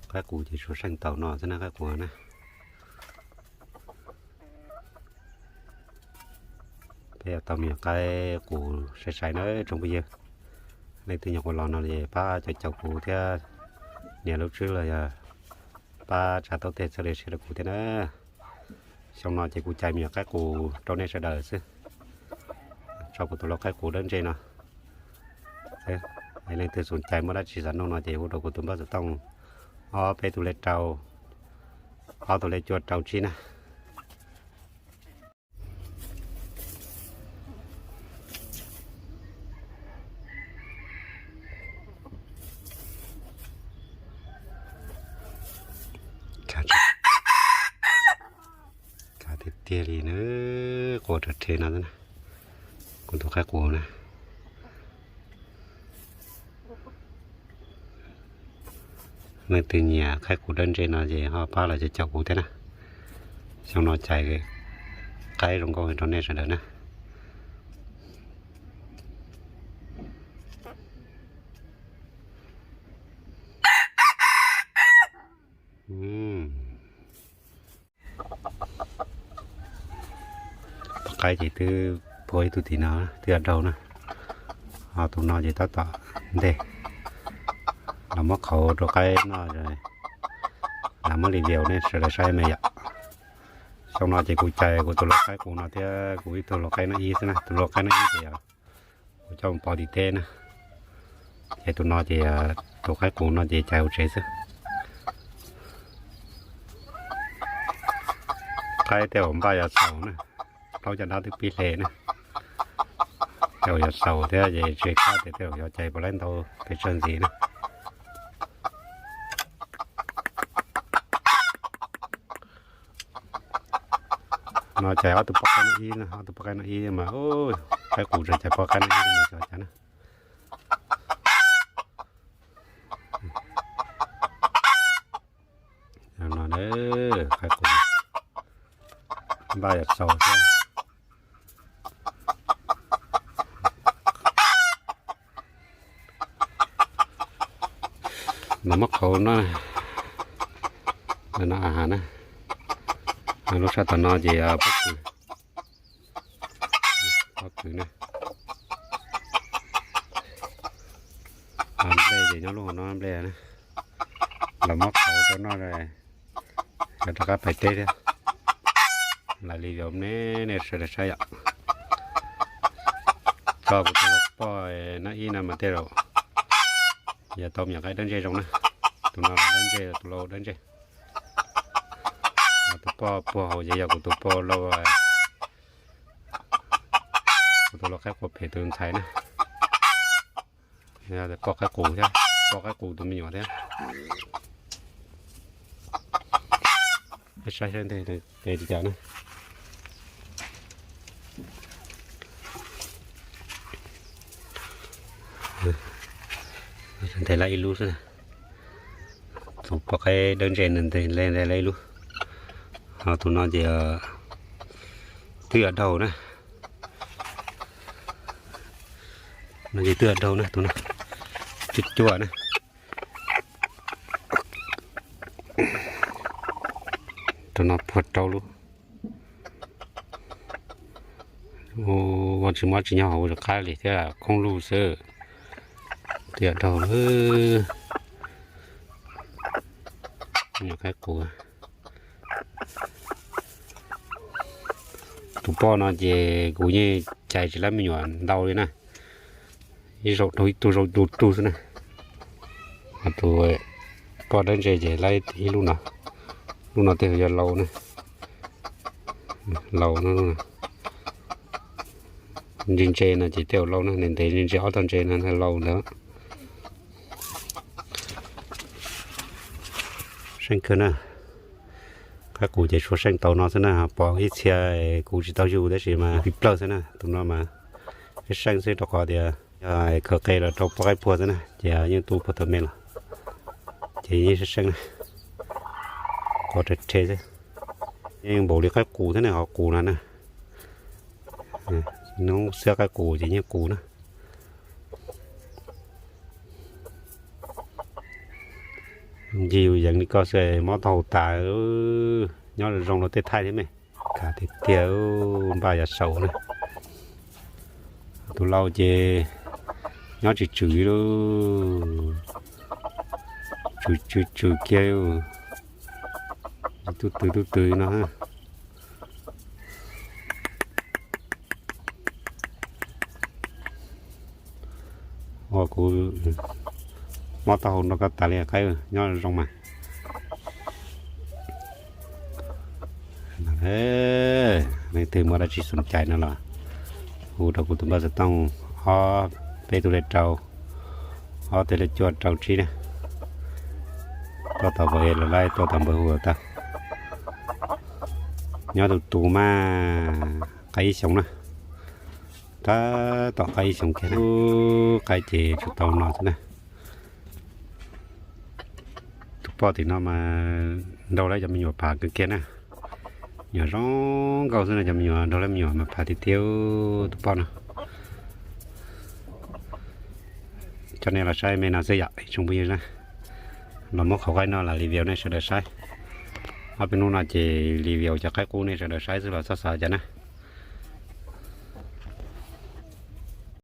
Qaib qus ces tsuas seej tau no xwb na, qaib qus na. Peb yuav tau me nyuam qaib qus sai sai na tsoom phooj ywg. Leej twg nyuam qhuav los no es pab caum caum kuv thiab, nias lub tswb los yog pab tsa taub teg txhawb li share rau kuv thiab na. Xyoo no ces kuv cais me nyuam qaib qus rau nej sawv daws xwb, tso kuv tus lau qaib qus dawb ntseg no. Leej twg xom cai muaj dab tsi xav nug no ces hu rau kuv tus npawb xov tooj ob peb tus lej rau, ob tus lej cuaj rau tsib na. Kav tiag tiag li na, qua rau rhe no, kuv tus qaib qus na. Leej twg nyiam qaib qus dawb ntseg no ces ho pab los caum kuv thiab na. Xyoo no cais qaib zoo nkauj heev rau nej sawv daws na. Poj qaib ces twb puag ib tug tim no twb yuav daug na. Ho tus no ces tab tom nteg, los muab qhauv rau qaib noj, lam muab li vias nej sawv daws saib me yom. Xyoo no ces kuv cais kuv tus lau qaib qus no thiab kuv ib tug lau qaib noj ib xwb na, tus lau qaib noj ib ces kuv coj mus pov tim teb na. Ces tus no ces, tus qaib qus no ces cais hauv tsev xwb. Qaib tej zaum npaj yuav xaus na, plaub caj dab twb pib hle na. Tej zaum yuav xaus thiab ces tsis qab tias tej zaum yuav cais puas laib ntau pes tsawg ntxiv na. No cais ob tug poj qaib no ib, ob tug poj qaib no ib mas, qaib qus tseem cais poj qaib no ib mas xyov cas na. No, qaib qus npaj yuav xaus thiab. Los muab qhauv no, no a has na. Lub sab tom no ces pob kws, pob kws na. Nplej ces nyob lub hauv no nplej na. Los muab qhauv rau noj, yuav rov qab pais teb thiab. Lam li vim ne, nej sawv daws saib yom. Tso kuv tus lau poj no ib no mas tej zaum yuav tau me nyuam qaib dawb ntseg zoo na. Tus no dawb ntseg, tus lau dawb ntseg. Tus poj puag hauv ces yog kuv tus poj lau, kuv tus lau qaib qua phem tus ntxhais na. Poj qaib qus thiab, poj qaib qus tus me nyuam thiab. Saib saib ntej li cas na. Nteg lab ib lub xwb. Tus poj qaib dawb ntseg nteg lab ib lub. Ho tus no ces twb yuav daug na. No ces twb yuav daug na, tus no cuaj cuaj na. Tus no puag rau lub. Ua tsis muaj tsis nyob hauv qab li thiab, khoob lug xwb. Twb yuav daug lawm. Nyuam qaib qus. Tus poj no ces kuv yeej cais tsis lab me nyuam ntau li na. Ib zaug daug ib tug, zaug ib tug xwb na. Ho tus poj dawb ntseg ces lab ib lub no. Lub no tej zaum yog lau na. Lau no. Ntse ntse no ces tej zaum lau na, ntev ntev ntse ntse ob tog ntse no lau ntawd. Seej kawg na. Qaib qus ces tsuas seej tau no xwb na, pom ib txhia kuv tsis tau yug tab sis mas tib plawg xwb na. Tus no mas ib seej xwb rau qhov tias yog khaws qe los rau poj qaib puag xwb na, ces yeej tu puag thaum me los, ces yeej seej seej na. Qua rhe rhe xwb. Yeej npaum li qaib qus thiab ne, ho qus no na. Hnub xiab qaib qus ces yeej qus na. Ncig yus yeev li koj xwb mob taub hau tas. Nyob zoo rau tej thaij thiab me. Kav tiag tiag, npaj yav saum na. Tus lau ces nyob tsis tswm li, tswm tswm tswm kiag, tub tw tub tw no. Ua kuv mob taub hau nrog koj tas li qaib, nyob zoo mas. Leej twg muaj dab tsi xom cai no los hu rau kuv tus npawb xov tooj ob peb tug lej rau, ob teg lej cuaj rau tsib na. Tuaj tau npawb es los laib, tuaj tau npawb hu tau. Nyob tus tus mas qaib ib xyoos na, tab tom qaib ib xyoos kiag na. Qaib ces tsis tau no xwb na. Tus poj tim no mas nrog lawv cov me nyuam phav kawg kiag na. Nyuam zoo nkauj xwb no, cov me nyuam nrog lawv me nyuam mas phav tiag tiag tus poj no. Coj nej los saib me no xwb yom ib tsoom phooj ywg na. Los muab qhov qaib no los review nej sawv daws saib. Ob peb hnub no ces review cov qaib qub nej sawv daws saib xwb los txhob xav cas na.